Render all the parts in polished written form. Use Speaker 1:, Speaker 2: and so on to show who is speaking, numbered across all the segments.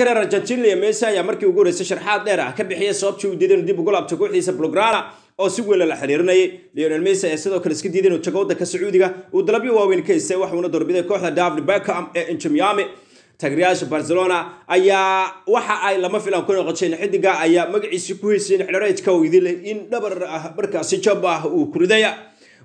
Speaker 1: Reer Argentina Leo Messi ayaa markii ugu horeysay sharxaad dheer ah ka bixiyay sababtii uu diiday inuu dib ugu laabto kooxdiisa Blaugrana oo si weyn lala xiriirinayay. Lionel Messi ayaa sidoo kale iska diiday inuu tago waddanka Sacuudiga uu dalabyo waaweyn ka haystay, waxuuna doorbiday kooxda David Beckham ee Inter Miami. Taageerayaasha Barcelona ayaa waxa ay lama filan ku noqoteen xidiga ayaa magaciisa ku heyseen xidhareedka uu idin leh in dhabar ah markaasi jab ah uu ku ridaya.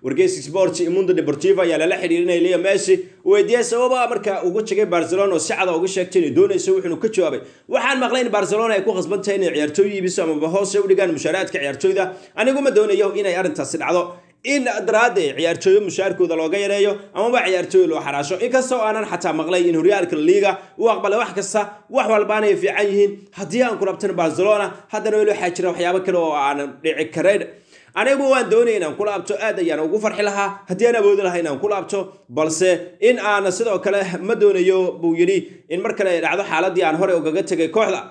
Speaker 1: Wargeyska Sport iyo Mundo Deportivo ayaa lala xiriirinayay Leo Messi, weydiiyay sababa marka ugu jegay Barcelona oo si cad uga sheegtay inay doonayso, wuxuuna ka jawaabay: waxaan maqlay in Barcelona ay ku khasban tahay inay ciyaartooy iibiso amaba hoos u dhigaan mushaaraadka ciyaartooyda. Anigu ma doonayo inay arrintaasi dhacdo, in daraaddeed ciyaartooyo mushaarkooda looga yareeyo amaba ciyaartooyo loo xaraasho, inkastoo aanan xataa maqlay in horyaalka liiga uu aqbalay wax kasta, wax walbaana ay fiican yihiin. Haddii aan ku labtano Barcelona, haddana weli waxaa jira waxyaabo kale oo aanan dhici karayn. Anigu waan doonaya inaan ku laabto, aad ayaan ugu farxi lahaa haddii aan awoodi lahaa inaan ku laabto, balse in aan sidoo kale ma doonayo, buu yidhi, in mar kale ay dhacdo xaaladii aan horey ugaga tegay kooxda.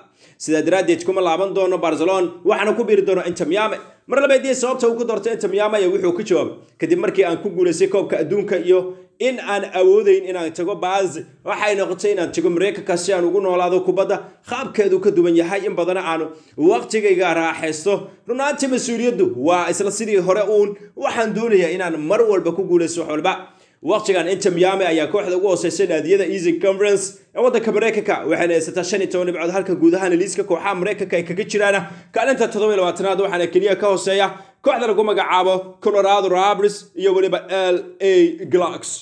Speaker 1: Sidaa daraaddeed kuma laaban doono Barcelona, waxaana ku biiri doono Inter Miami. Mar labaadii sababta uu ku doortay Inter Miami ayaa wuxuu ka jawaabay: kadib markii aan ku guulaystay koobka adduunka iyo in aan awoodayn inaan tago Baaz, waxay noqotay inaan tago Mareykanka si aan ugu noolaado kubadda qaabkeedu ka duwan yahay, in badana aan waqtigayga raaxaysto. Runaantii mas-uuliyaddu waa isla sidii hore uun, waxaan doonayaa inaan mar walba ku guulaysto wax walba. Waqtigan Inter Miami ayaa kooxda ugu hooseysa naadiyada Easy Conference ee waddanka Mareykanka, waxayna haysataa 15 dhibcood, halka guud ahaan liiska kooxaha Mareykanka ay kaga jiraan kaalinta 27aad, waxaana keliya ka hooseeya kooxda lagu magacaabo Colorado Rapids iyo weliba LA Galaxy.